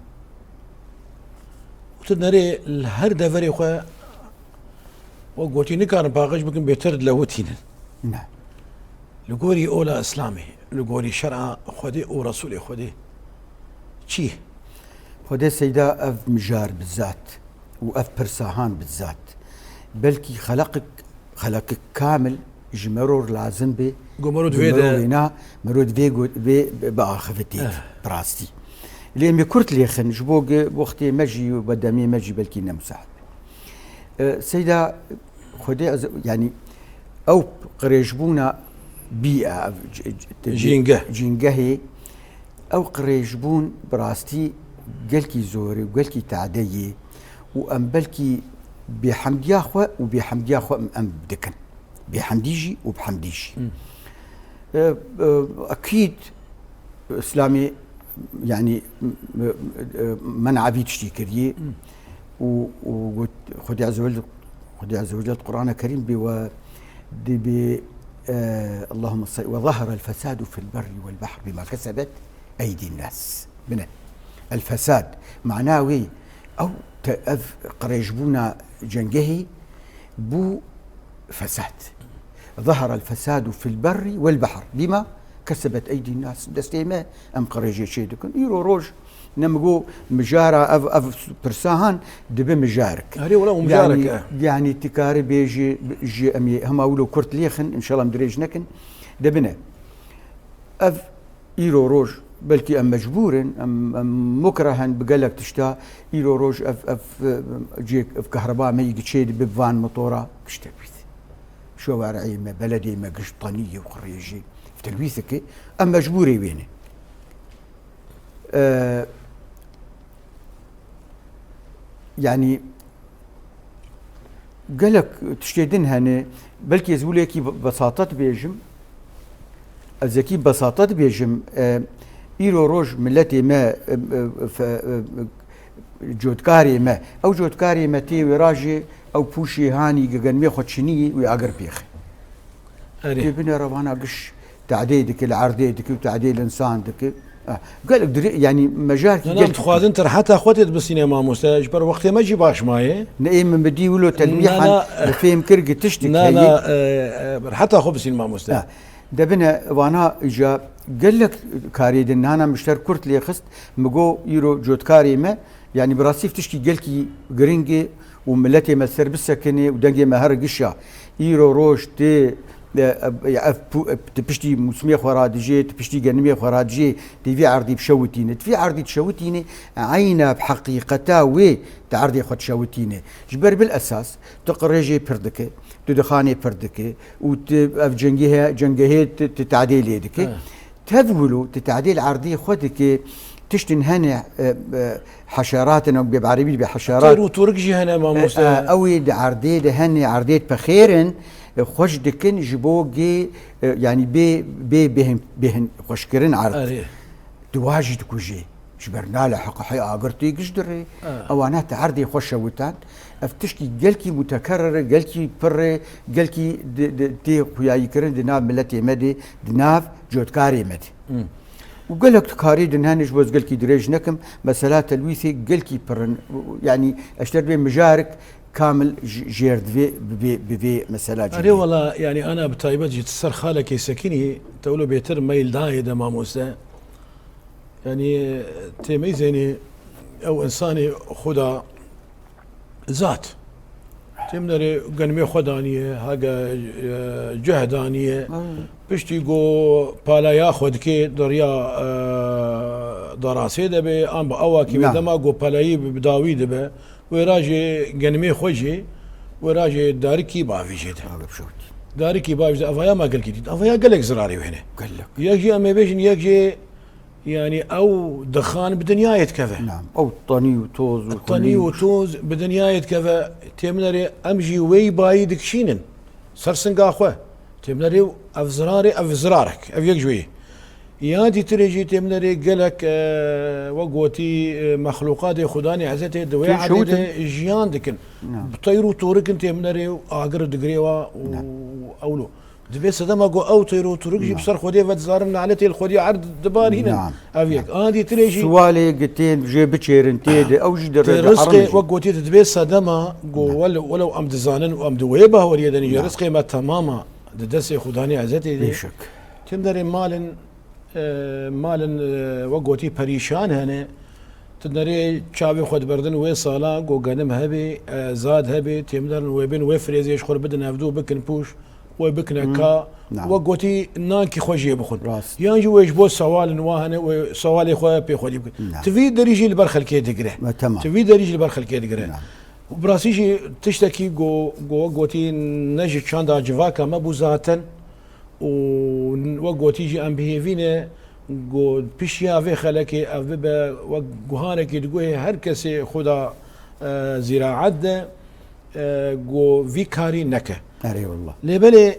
Û tu nerê li her deverê xwe wek gotî nikarin paqij bikin bêtir dilewitînin. Na. Li gorî ola Îslamê, li gorî şer'a Xwedê û Resûlê Xwedê çi? Xwedê seyda ev mijar bi zat û ev pirsa han bi zat. Belkî xeleqik, xeleqik kamil ji mero re lazim be. Go mero Ji divê mero de wêna, mero divê go-, vê bi axivitê Eh. bi rastî. Lê em ê kurt lêxin, ji bo ge wextê me jî û bedemê me jî belkî ne musahib. E, Seyda Xwedê ez, yanî ew qirêjbûna bî, ev c-, c-, te-, Jîngeh. Jîngehê, ew qirêjbûn bi rastî gelkî zor e û gelkî tade ye û em belkî bêhemdiya xwe û bêhemdiya xwe em, em dikin. Bêhemdî jî û bihemdî jî. Hmm. E, e, ekîd Îslamê, yanî, m-, m-, e, men'a vî tiştî kiriye Hmm. û, û got, Xwedê Azze ve Celle, Xwedê Azze ve Celle Qur'ana Kerîm bê we dibê, e, Allahümme salli ve zahara el fesadu fil berri vel bahri bima kesebet eydin nas. Bine. El fesad. Mana wê, ew te-, ev qirêjbûna cengehê bû fesad. Zahara el fesadu fil berri vel bahr. Bima kesebet eydin nas. Destê me em qirêjê çê dikin. Îro roj ne mi got mijara ev, ev pirsa han dibe mijarik. Erê, wela û mijarek Yanî, e. yanî tu karî bêjî ji em ê hema wilo kurt lêxin, inşallah em dirêj nekin. De bine. Ev îro roj belkî em mecbûr in, em, em mukreh in bi gelek tişta. Îro roj ev, ev, e, cêk, ev kehreba me yî giçê dibe van motora giştek bît. Şewareyê me, beledê me giş tenî û qirêjî. Ev telwîseke em mecbûrê wê ne. E, yanî gelek tiştê din hene, belkî ez wilo yekî be-, besata dibêjim, ez yekî besata dibêjim, e, îro roj miletê me, e, e, fe-, e, cotkarê me, ew cotkarê me tê wêra jî ew pûşê hanî gegenmê xwe çinî wê agir pêxin. Erê. Tê binêre vana giş tadê dike, li erdê dike û tadê li însan dike. Ah, gelek dirê-, yanî mejarkî Na, na, gelek dixwazin tu reheta xwe tê dibistînê mamoste, ji ber wextê me jî baş maye. Ne, ê min bi dî wilo telmîhan Na, na. bi fêm kir gi tiştik Na, heye. na, e, e, reheta xwe bistîn mamoste. Ha. De bine vana îca gelek karê din nana mişter kurt lê xist, mi go îro cotkarê me, yanî bi rastî tişkî gelkî giring e û miletê me ser bisekinê û dengê me her gişa. Îro roj tê, e, e, ev pu-, e, ti piştî mûsimê xwe radijê, ti piştî genimê xwe radijê, tê vî erdî bişewitîne. Ti vî erdî dişewitîne, eyna bi heqîqeta wê ti erdê xwe dişewitîne. Ji ber bil esas, tu qirêjê pir dike, tu dixanê pir dike û tu ev cengehê, cengehê tu, tu tadê lê dike. Evet. Tev wilo, tu tadê li erdê xwe dike, tiştin hene, e, e, heşerat in, bê bi erebî bê heşerat. Têr û turik jî hene, mamoste. E, e, ew ê di erdê de hene, erdê dipexêrin, e, xweş dikin ji bo gê, e, yanî bê, bê bêhin, bêhin xweşkirin erd. Erê. Di wa jî dikujê. Ji ber nale heqihê agir tê giş dirê. Ha. Ewana te erdê xwe şewitand. Ev tişkî gelkî mutekerir e, gelkî pir e, gelkî di, di, tê xuyayîkirin di nav miletê me de, di nav cotkarê me de. Hmm. Û gelek tu karê din hene ji bo ez gelkî dirêj nekim. Mesela telwîsê gelkî pir in. Yanî ez te dibê mijarik kamil j-, jêr divê bi vê, bi vê mesela Erê cihê. Wela, yanî ana bi taybet jî tu ser xalekê sekinî, te wilo bêtir meyl dayê de mamoste. Yanî tê meyzênî ew insanê xwe da zat. Tê min erê genimê xwe daniye, hege, e, ceh daniye. Hmm. Piştî go palaya xwe dikê deriya, e, darasê de be, an bi awakî be Na. dema go palayî bi, bi dawî dibe. Wêra jê genimê xwe jî, wêra jê darikî bavî jê de. Agir şewt. Darikî bavî jê de, avaya ma gelkî dît. Avaya gelek zirarê wê hene. Gelek. Yek jî em ê bêjin, yek jê Yanî ew dixan bi dinyayê dikeve. Na, ew tenî û toz û Tenî û toz bi dinyayê dikeve. Tê min erê em jî wêy bayî dikişînin. Ser singa xwe. Tê min erê ev zirarê, ev zirarek. Ev yek ji wê. Ya dîtirê jî tê min erê gelek, e, wek gotî, e, mexlûqatê Xudanê Ezetê di wê Tê erdê şewitê. de jiyan dikin. Na. Bi teyr û tûrikin tê min erê agir digirê wa û Na. ewlo. Dibê sedema ku ew teyr û turik jî Na. bi ser Xwedê vedizarin, lanetê li Xwedê erd dibarînin. Na. Ev yek. Na. An dîtirê jî Siwalê gi tên jê biçêrin tê de, ew jî di tê rê de rizqê, herim jî. Wek gotî, dibê sedema ku Na. wel-, welew em dizanin û em di wê baweriyê de ne jî Na. rizqê me temama di destê Xudanê Ezetê de. Bêşek. Tim derê malin, e, malin, e, wek gotî perîşan hene. Tu nerê çavê xwe diberdin wê sala, go genim hebê, e, zad hebê, têm derin wê bin, wê firêzê ji xwe re bidin hevdû, bikin pûş, wê bikine Hmm. ka, Na. wek gotî nankî xwe jê bixwin. Rast. Yan jî wê ji bo sewalin wa hene, wê sewalê xwe pê xwedî bikin. Na. Tu vî derî jî li ber xelkê digire. Me, temam. Tu vî derî jî li ber xelkê digire. Na. Û bi rastî jî tiştekî go, go, gotî ne ji çanda civaka me bû zaten. Û wek gotî jî em bi hêvî ne ku pişiya vê xelekê ev bibe wek guhanekî di guhê her kesê xwe da, e, zîraet de, e, ku vî karî neke. Erê wallah. Lê belê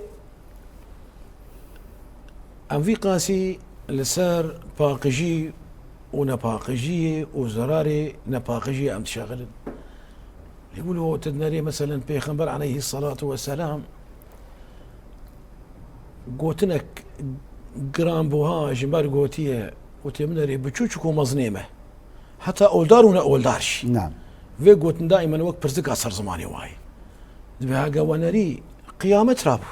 em vî qasî li ser paqijî û nepaqijiyê û zerarê nepaqijiyê em dişexilin. Lê wilo tu dinerê, meselen, Pêxember aleyhî selatu weselam gotinek giranbuha ji me re gotiye û tê min erê biçûçik û mezinê me. Heta oldar û ne oldar jî. Na. Vê gotin daîmen wek pirsika ser zimanê wayî. Dibê hege we nerî, qiyamet rabû.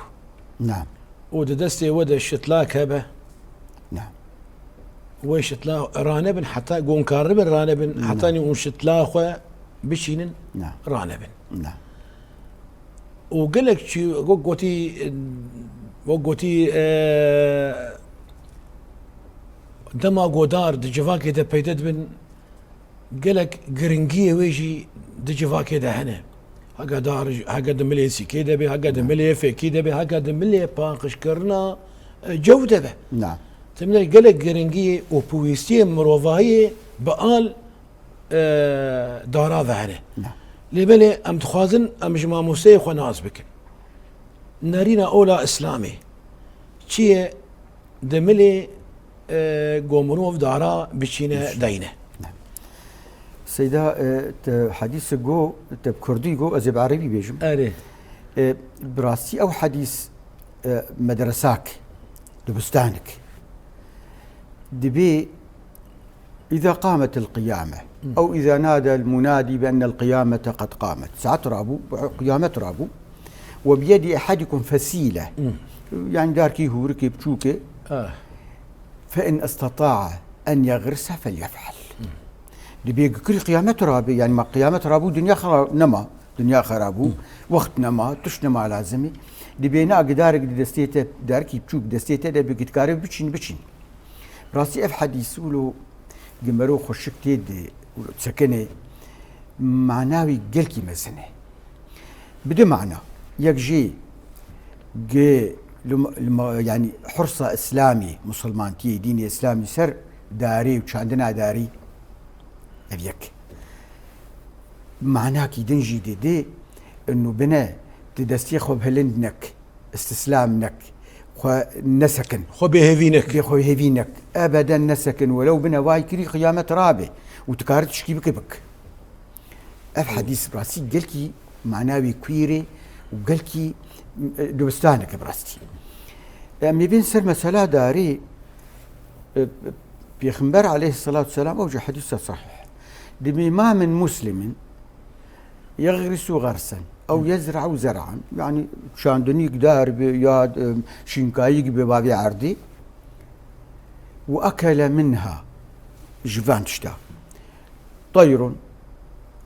Na. Û di destê we de şitlak hebe. Na. Wê şitla ranebin heta gonkaribin ranebin, Na. hetanî hûn şitla xwe biçînin Na. ranebin. Na. Û gelek çi wek gotî, wek gotî, e, dema godar di civakê de peyde dibin, gelek giringiyê wê jî di civakê de hene. Heke dar, heke di milê sîkê de be, heke di milê fêkî de be, heke di milê paqijkirina, e, cew de be. Na. Temine gelek giringiyê û pêwîstiyê mirovahiyê bi al, e, dara ve hene. Na. Lê belê em dixwazin em ji mamosteyê xwe nas bikin. Nerîna ola Îslamê çi ye? Di milê, e, go mirov dara biçîne Biçîne. deyne. Ne. Seyda, e, te hedîsê go, te bi kurdî go, ez ê bi erebî bêjim. Erê. E, bi rastî ew hedîs, e, medresak, dibistanik. Dibê إذا قامت القيامة، Hmm. أو إذا نادى المنادي بأن القيامة قد قامت. Saet rabû, qiyamet rabû. وبيد أحدكم فسيلة. Hmm. Yani darkî hûrikê biçûkê. Ah. فإن استطاع أن يغرس فليفعل. Hmm. Dibê gikirî qiyamet rabê, yani ma qiyamet rabû, dinya xera-, nema, dinya xera bû, Hmm. wext nema, tişt nema lazimî. Dibê na gidarek di destê te, darkî biçûk destê te de bê, gitkarê biçîn, biçîn. Rastî ev hedîs wilo gi mero xweşik tê di sekine, mana wî gelkî mezin e. Bi du mana. Yek jî gi lum-, luma-, yani hursa Îslamî, musulmantiyê, dînê Îslamî ser darî û çandina darî. Ev yek. Manakî din jî didê, inu bine di destê xwe bi hilind nek. Îstîslam nek. Xwe nesekin. Xwe bêhêvî nek. Bê xwe hêvî nek. Ebeden nesekin. Welew bine vay kirî qiyamet rabe. Û tu kari tişkî bike bik. Ev hedîs rastî gelkî mana wî kuîrê û gelkî, e, dibistaneke bi rastî. Em ê bên ser mesela darê, e, Pêxember aleyhisselatu selam, ew jî hedîsa sahih. Dibê ma min muslimin, Yexrisu xersen, ew yezra'u zer'an. Yani çandinîk dar bi ya, e, şînkayîk bi bavê erdî. Û ekele minha, ji van tişta. Teyrun,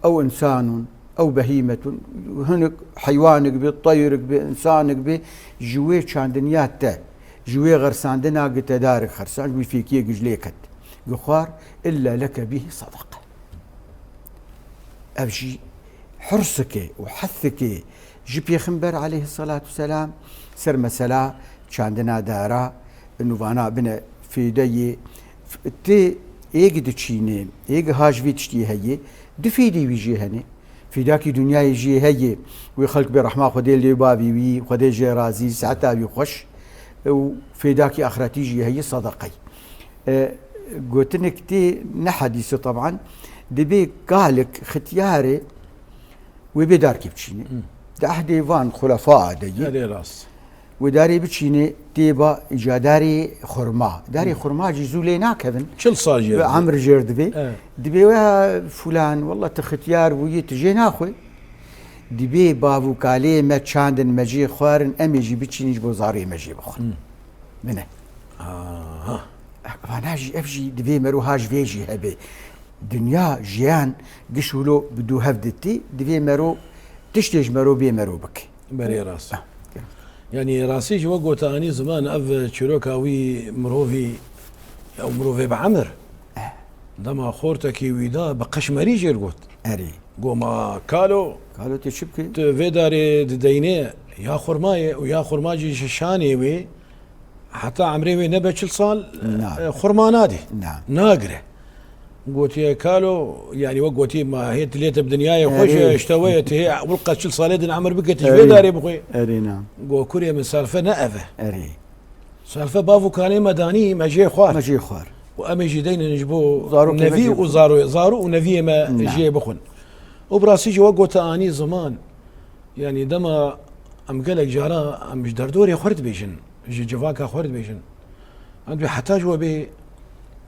ew insanun, ew behimetun, hinek heywanik bi, teyrik bi, insanik bi, ji wê çandiniya te, ji wê xersandina gi te darik xersan, ji wî fêkiyê gi ji lê ket. Gi xwar, illa leke bihî sadaqa. Ev jî hirsike û hesike ji Pêxember aleyhisselatu selam ser mesela çandina dara, nûvana bine fêdeyê tê êg diçîne, êg haj vê tiştî heye, du fêdî wî jê hene. Fêdakî dinyayê jê heye, wê xelk bê rehma Xwedê lê bavî wî, Xwedê jê razî, seheta wî xweş û fêdakî axretî jê heye, sedeqey. E, gotinek tê ne hedîs e teban, dibê kalik, xityarê wê bê darkê biçîne. Hı. Di ehdê van xulefaa de ye. Erê rast. Wê darê biçîne tê ba îca darê xurma. Darê Hı. xurma jî zû lê nakevin. Çil sal jê Ve dibê. Emr jêr dibê. Evet. Dibê we fulan, wallah tu xityar bûyî, tu jê naxwe. Dibê bav û kalê me çandin, me jê xwarin, em ê jî biçînin ji bo zarê me jê bixwin. Hı. Bine. Aha. Vana jî, ev jî divê mero ha ji vê jî hebe. Dinya, jiyan, giş wilo bi dû hev ditî, divê mero tiştê ji mero bê mero bike. Berê rast. Ah, gel. Yani rastî jî wek gotanî ziman ev çîroka wî mirovî, ew mirovê bi emir. Eh. Dema xortekî wî da bi qeşmerî jêr got. Erê. Goma kalo. Kalo tê çi bike? Tu vê darê dideynê ya xurma ye û ya xurma jî ji şanê wê heta emrê wê nebe çil sal, Na. e, xurma nadî. Na. Nagire. Gotiye kalo, yani wek gotî ma hê tu lê te bi dinyayê xwe Erê. ji işte we ye, tu hê ewil qet çil salê din emir bike, tu ji Erê. vê darê bixwe. Erê na. Go kurê min selfe ne ev e. Erê. Selfe bav û kalê me danî, me jê xwar. Me jê xwar. Û em ê jî deynin ji bo Zarokê me nevî jê û bixwin. zaro, zaro û neviyê me Na. jê bixwin. Û bi rastî jî wek gote anî ziman, yanî dema em gelek cara em ji derdorê xwe dibêjin, ji civaka xwe dibêjin. Em dibê heta ji we bê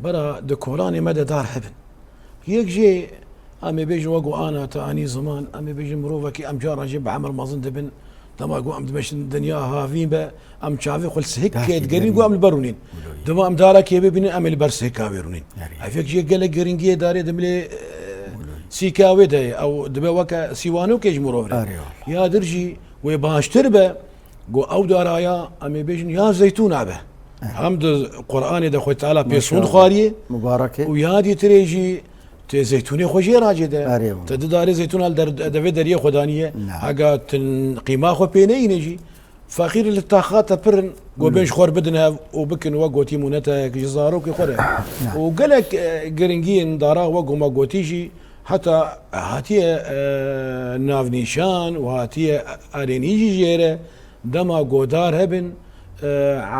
bera di kolanê me de dar hebin. Yek jê em ê bêjin wek ku ana te anî ziman, em ê bêjin mirovekî em cara jê bi emir mezin dibin. Dema ku em dimeşin dinya havîn be, em çavê xwe li sihikê digerîn ku em li ber rûnîn. Dema em darekê bibînin, em ê li ber sihika wê rûnîn. Ev yek jê gelek giringiyê darê di milê, e, sîka wê de ye. Ew dibe weke sîwanokê ji mirov re. Ya dir jî wê baştir be, ku ew daraya em ê bêjin ya zeytûna be. Hem di Qur'anê de Xwedê Teala pê sûnd xwariye û ya dîtirê jî tê zeytûnê xwe jê racê de. Erê wala. Te di darê zeytûna li der-, devê deriyê xwe daniye. Na. Hega tu qîma xwe pê neyîne jî, feqîr li taxa te pir in, ku bên ji xwe re bidin hev û bikin wek gotî mûnetayek ji zarokê xwe re. Na. Û gelek, e, giringiyên dara wek ku me gotî jî heta hatiye, e, navnîşan û hatiye erênî jî jê re. Dema godar hebin, e,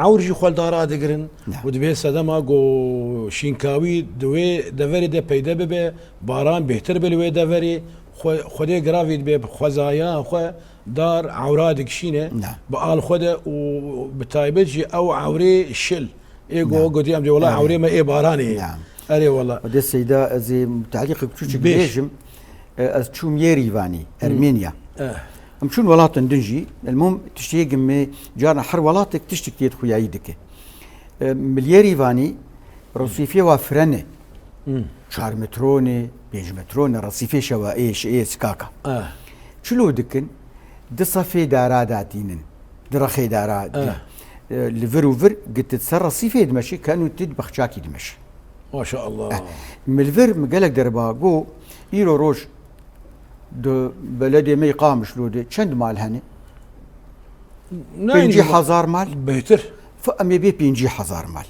ewr jî xwe li dara digirin Ne. û dibê sedema go şînkawî di wê deverê de peyde bibe, baran bêhtir be li wê deverê, xwe-, Xwedê giravî dibe bi xwezaya xwe dar ewra dikişîne Ne. bi al xwe de û bi taybet jî ew ewrê şil. Ê go Ne. gotî em dê wela Ne. ewrê me ê baranê ye. Ne. Erê wela. Xwedê Seyda, ez ê tehlîqek çûçik Bêj. bêjim. E, ez çûm yê Rîvanî, Ermêniya. Eh. Em çûn welatin din jî, elmûm tiştê gimê, carna her welatek tiştik tê xuyayî dike. E, miliyê Rîvanî, resîfê wa fire ne. Hmm. Çar metro ne, pênc metro ne, resîfê şewa, ê, ş-, ê sikaka. Eh. Çilo dikin, di sefê dara datînin, di rexê dara, di, Eh. e, li vir û vir, gitit ser resîfê dimeşi, kenu tid bexçakî dimeşi. Maşallah. Eh, min li vir, min gelek derba got, îro roj di beledê me yê Qamişlo de çend mal hene? Ne Pêncî hezar mal? Bêhtir. F-, em ê bê pêncî hezar mal.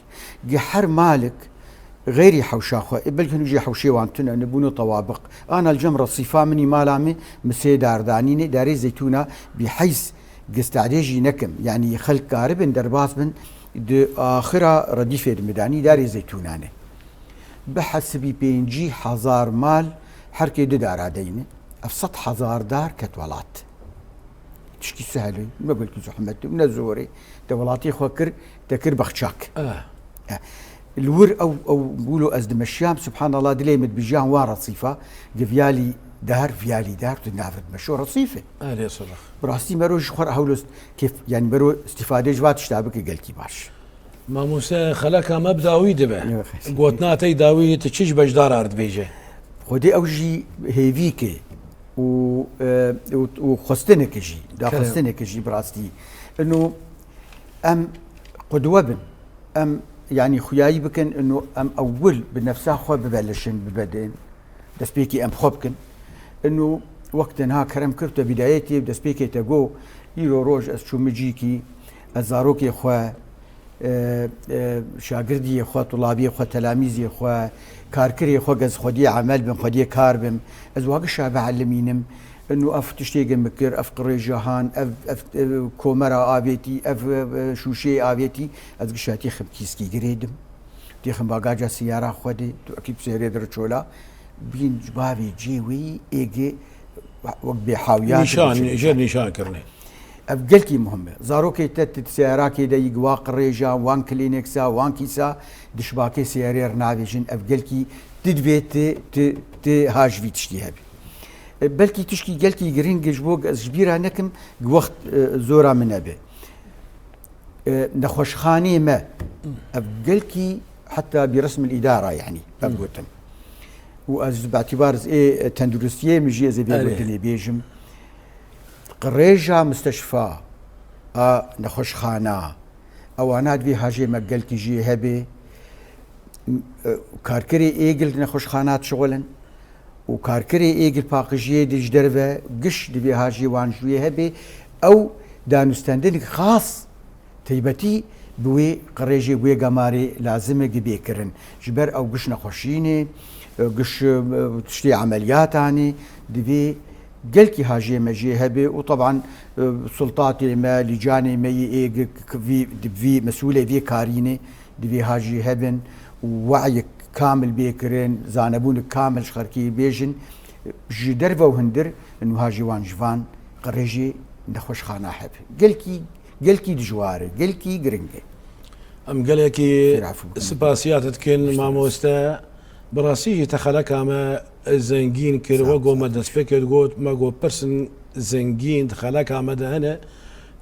Gi her malik xeyrî hewşa xwe, e, belkî hûn jî hewşê wan tune, ne bûne tewabiq. Ana li cem resîfa min î mala min, min sê dar danîne, darê zeytûna bî heyz Gestadê jî nekim, yanî xelk karibin derbas bin, di axira redîfê di midanî darê zeytûnan e. Bihesibî pêncî hezar mal herkê di dara deyne. Ev sed hezar dar ket welat. Tişkî sehel e, ne gelkî zehmet e, ne zor e. Te welatê xwe kir, te kir bexçak. Eh. Eh. Li wir ew, ew wilo ez dimeşiyam, subhanallah, dilê min dibijiyan wan resîfa, giviyalî dar, viyalî dar, tu navir dimeşo resîf e. Erê sadax. Bi rastî mero ji xwe re hewlo kêf, yanî mero îstîfadê ji va tişta bike gelkî baş. Mamoste, xeleka me bi dawî dibe. Yok. Gotina te yî dawî, tu çi ji beşdara re dibêje? Xwedê ew jî hêvîk e û, e, û, û xwestineke jî, daxwestineke jî bi rastî. Ino em qudwe bin, em, yanî xuyayî bikin, ino em ewil bi nefsa xwe bibelişin, bibedin. Destpêkî em xwe bikin. Ino wek te niha kerem kir, te bîdayetê û destpêkê te got, îro roj ez çûme cîkî, ez zarokê xwe, e, e, şagirdiyê xwe, tulabiyê xwe, telamîzê xwe, karkirê xwe, gez xwediyê emel bim, xwediyê kar bim, ez wa gişa bielimînim. Ino ev tiştê ge min kir, ev qirêja han, ev, ev, ev komera avêtî, ev, ev şûşeyê avêtî, ez gişa têxim kîskî girê dim. Têxim bagaja siyara xwe de, tu ekî bi sêrê dir çola, bîn ji bavê cê wê êgê wek bêhawiya Nîşan, dibiçin. Jêr nîşan kirine. Ev gelkî muhim e. Zarokê te tu di seyarakê de yî wa qirêja, wan klîneksa, wan kîsa, di şibakê seyarê re navêjin. Ev gelkî tu divê tu, tu, tu ha ji vî tiştî hebî. E, belkî tişkî gelkî giring e ji bo ez ji bîra nekim, wext, e, zora min nebe. E, nexweşxanê me, ev gelkî heta bi resmil îdara, yanî, ev Hmm. gotin. Û ez bi îtîbar ez ê tenduristiyê min jî ez ê vê Erê. gotinê bêjim. Qirêja misteşfa a nexweşxana, ewana divê hajê me gelkî jî hebe. E, karkerê êgil nexweşxana dişixulin û karkerê êgil paqijiyê di ji derve giş divê hajê wan ji wê hebe. Ew danûstendinek xas Teybetî bi wê qirêjê, bi wê gemarê lazim e gibê kirin. Ji ber ew giş nexweşînê, giş, e, tiştê emeliyatan e, divê gelkî hajê me jê hebe û teban, e, sultatê me, lîcanê me yê ê gi-, k-, vî, di vî mesûlê vê karînê divê hajê hebin û we'yek kamil bê kirin, zanebûnek kamil ji xelkê bêjin. Ji derve û hundir û hajê wan ji van qirêjê nexweşxana hebe. Gelkî Gelkî dijwar e, gelkî giring e. Em gelekî Fêrafim bikim. Spasiya te dikin, Estağfurullah. Mamoste. Bi rastî jî te xeleka me zengîn kir. Sağ ol, Wek got me sağ ol. Destpêkê digot, me got pirsên zengîn di xeleka me de hene.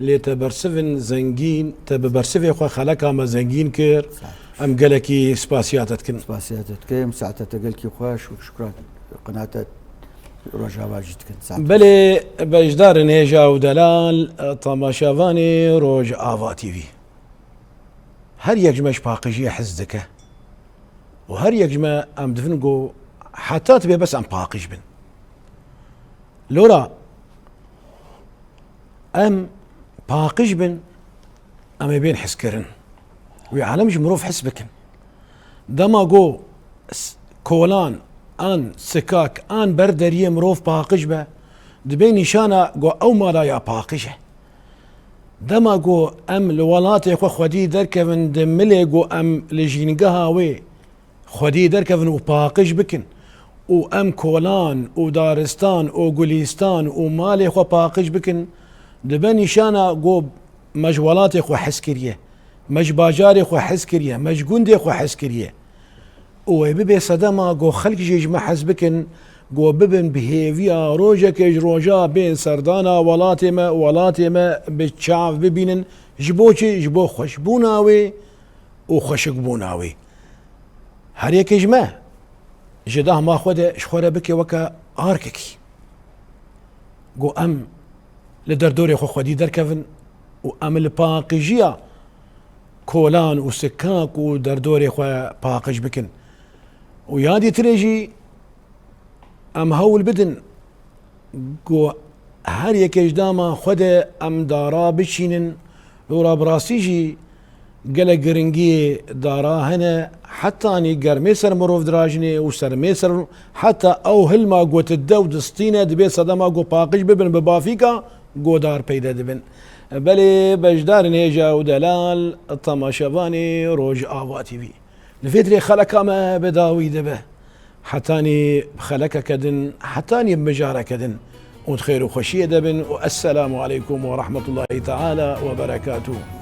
Lê te bersivên zengîn, te bi bersivê xwe xeleka me zengîn kir. Sağ ol. Em gelekî spasiya te dikin. Spasiya te dikim, saeta te gelkî xweş û şukran qinata Rojava jî dikin. Saet. Belê, beşdarên hêja û delal, temaşevanê Rojava T V. Her yek ji me ji paqijiyê hez dike. Û her yek ji me em divin ku heta tibê bes em paqij bin. Lora em paqij bin, em ê bên hizkirin. Wê alem ji mirov hez bikin. Dema ku s-, kolan an sikak an ber deriyê mirov paqij be, dibe nîşana ku ew mala ya paqij e. Dema ku em li welatê xwe xwedî derkevin, di milê ku em li jîngeha wê xwedî derkevin û paqij bikin û em kolan û daristan û gulîstan û malê xwe paqij bikin, dibe nîşana ku me ji welatê xwe hez kiriye, me ji bajarê xwe hez kiriye, me ji gundê xwe hez kiriye. Û wê bibe sedema ku xelk jî ji me hez bikin, ku bibin bi hêviya rojekê ji roja bên serdana welatê me, welatê me bi çav bibînin. Ji bo çi? Ji bo xweşbûna wê û xweşikbûna wê. Her yekê ji me ji dahma xwe de ji xwe re bike weke arkekî. Ku em li derdorê xwe xwedî derkevin û em li paqijiya kolan û sikak û derdorê xwe paqij bikin. Û ya dîtirê jî em hewl bidin ku her yekê ji dama xwe de em dara biçînin. Lora bi rastî jî gelek giringiyê dara hene, hetanî germê ser mirov dirajinê û sermê ser, heta ew hilma ku tu de û distîne, dibê sedema ku paqij bibin bi bafîka, godar peyde dibin. Belê beşdarên hêja û delal, temaşevanê Rojava T V. Li vê dirê xeleka me bi dawî dibe. Hetanî bi xelekeke din, hetanî bi mijareke din. Û di xêr û xweşiyê de bin û esselamu aleykum ve rahmetullahi teala ve berekatuhu.